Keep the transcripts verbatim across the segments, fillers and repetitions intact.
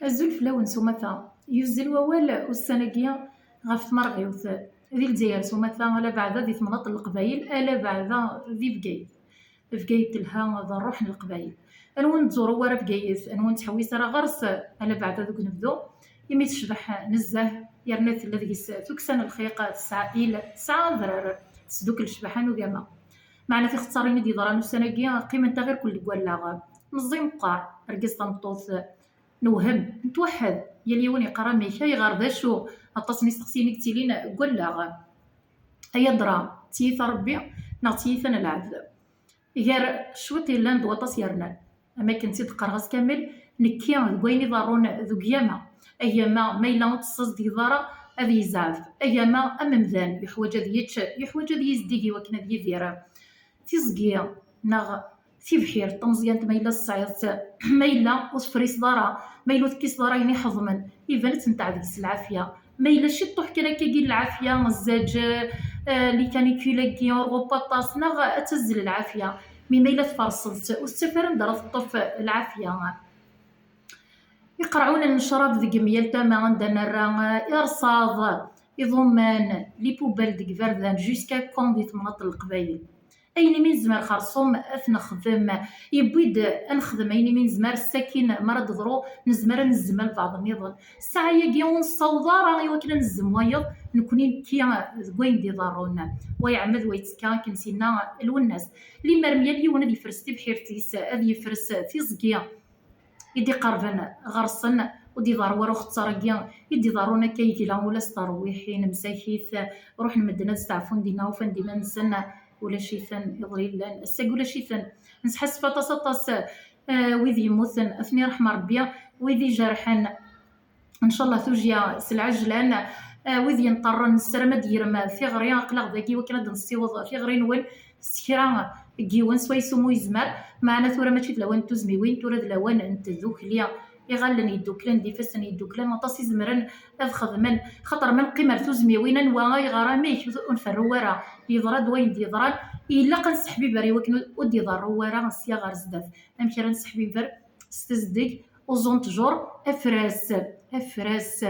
Azul fell-awen s umata. Yuzzel wawal ussan-agi ɣef tmerɣiwt di Lezzayer s umata, ala beɛda di temnaḍt n Leqbayel, ala beɛda di Bgayet. Bgayet telha d ṛṛuḥ n Leqbayel. Anwa ur nettẓuru ara Bgayet, anwa ur nettḥewwis ara ɣer-s, ala beɛda deg unebdu, imi tecbeḥ nezzeh, yerna tella deg-s tukksa n lxiq, tesɛa il, tesɛa adrar, tesdukkel ccbaḥa n ugama. Meɛna tixeṣṣarin i d-yeḍran ussan-agi qqiment-aɣ irkel deg wallaɣ. Meẓẓi meqqar, argaz tameṭṭut, newhem, netweḥḥed, yal yiwen yeqqar amek, ayɣer, d acu? Aṭas n yisteqsiyen i yettilin deg wallaɣ. Ay adra, d tiyita n Ṛebbi neɣ d tiyita n lɛebd? Gar cwiṭ yellan d waṭas yernan. Am akken tt-id-qqareɣ ass kamel, nekki deg wayen iḍerrun deg ugama. Agama, ma yella ur t-tessazdgeḍ ara, ad yezɛef. Agama, am umdan, yeḥwaǧ ad yečč, yeḥwaǧ ad yizdig i wakken ad yidir. Tiẓgi neɣ tibḥirt tameẓyant, ma yella tesɛiḍ-tt, ma yella ur tefriseḍ ara, ma yella ur tekkiseḍ ara ayen iḥeḍmen, iban ad tenteɛ deg-s lɛafya. Ma yella ciṭṭuḥ kan akkagi n lɛafya, zzaǧ, eh, les canicules-agi, ur ɣupp aṭas, neɣ ad tazzel lɛafya. Mi ma yella tferseḍ-tt, ur tettaf ara anda ara teṭṭef lɛafya. Iqerɛunen n ccrab deg myal tama anda nerra, eh, irṣaḍ, iḍumman, les poubelles deg iberdan, jusqu'à quand di temnaḍt n Leqbayel? Ayen imi nezmer xerṣum ad t-nexdem. Yewwi-d ad nexdem ayen imi nezmer, sakin mi ara d-teḍru nezmer ad nezzem albaɛḍ nniḍen. Ssaɛa-agi ur nessaweḍ ara i wakken ad nezzem wayeḍ, nekni nekki deg wayen d-iḍerrun. Wa iɛemmed, wa yettekka akken s-yenna Lwennas. Limer myal yiwen ad yefres tibḥirt-is, ad yefres tiẓgi i d-iqerben ɣer-sen, ur d-iḍerru ara uxeṣṣar-agi i d-iḍerrun akka yegla ula s terwiḥin, msakit, ruḥen medden ad steɛfun dinna, ufan-d iman-nsen ulac-iten, iḍ yellan, ass-agi ulac-iten. Nesḥassef aṭas, aṭas, eh, wid yemmuten, ad ten-iṛḥem Ṛebbi, wid ijerḥen, ncallah tujya s lɛejlan, eh, wid yenṭerren, nessaram ad d-yerm tiɣri, aql-aɣ dagi wakken ad d-nessiweḍ tiɣri-nwen s kra n yiwen, swayes umi yezmer. Meɛna tura mačči d lawan n tuzmiwin, tura d lawan n tdukli. Iɣallen yeddukklen, d ifassen yeddukklen, aṭas i zemren ad xedmen. Xaṭer ma neqqim ar tuzmiwin, anwa ayɣer, amek, ur nferru ara. Yeḍra-d wayen d-yeḍran, ilaq ad nesseḥbiber i wakken ur d-iḍerru ara sya ɣer zdat. Amek ara nesseḥbiber? S tezdeg, uẓu n ttjur, afras, afras.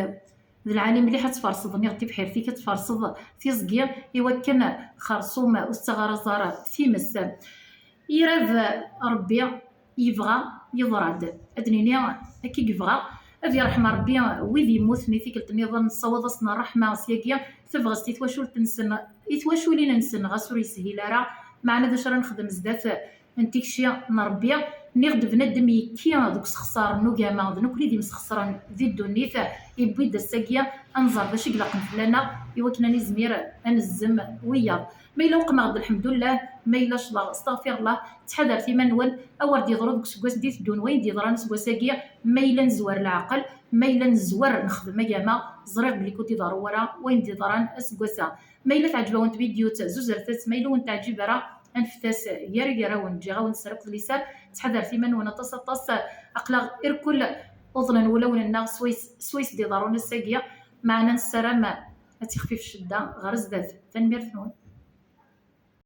D lɛali mliḥ ad tferseḍ, niɣ tibḥirt-ik ad tferseḍ tiẓgi, i wakken xerṣum ur tettaɣ ara aẓar times. Irad Ṛebbi, yebɣa, yeḍra-d. Ad d-nini akka i yebɣa. Ad yerḥem Ṛebbi wid yemmuten i tikkelt nniḍen, nessawaḍ-asen ṛṛeḥma syagi, tabɣest i twacult-nsen, i twaculin-nsen, ɣas ur yeshil ara. Meɛna d acu ara nexdem zdat n tikci n Ṛebbi? Nniɣ-d, bnadem yekki deg usexṣar n ugama, d nekkni d imsexṣren di ddunit. Yewwi-d ass-agi ad nẓer d acu i ilaqen fell-aneɣ i wakken ad nizmir ad nezzem wiyaḍ. Ma yella uqmeɣ-d, lḥemdullah, ma yella ccḍeɣ, astaɣfirullah. Ttḥadaret iman-nwen, a wer d-yeḍru deg useggas d-iteddun wayen d-yeḍran aseggas-agi. Ma yella nezwar leɛqel, ma yella nezwar nexdem agama, ẓriɣ belli ur d-iḍerru wara wayen d-yeḍran aseggas-a. Ma yella teɛǧeb-awen tvidyut, zuzret-tt, ma yella ur wen-teɛǧib ara, anfet-as gar gar-awen, ǧǧiɣ-awen sser akked liser. Ttḥadaret iman-nwen aṭas, aṭas, aql-aɣ irkel uḍnen wulawen-nneɣ swayes, swayes d-iḍerrun ass-agi, meɛna nessaram ad tixfif ccedda ɣer zdat. Tanemmirt-nwen.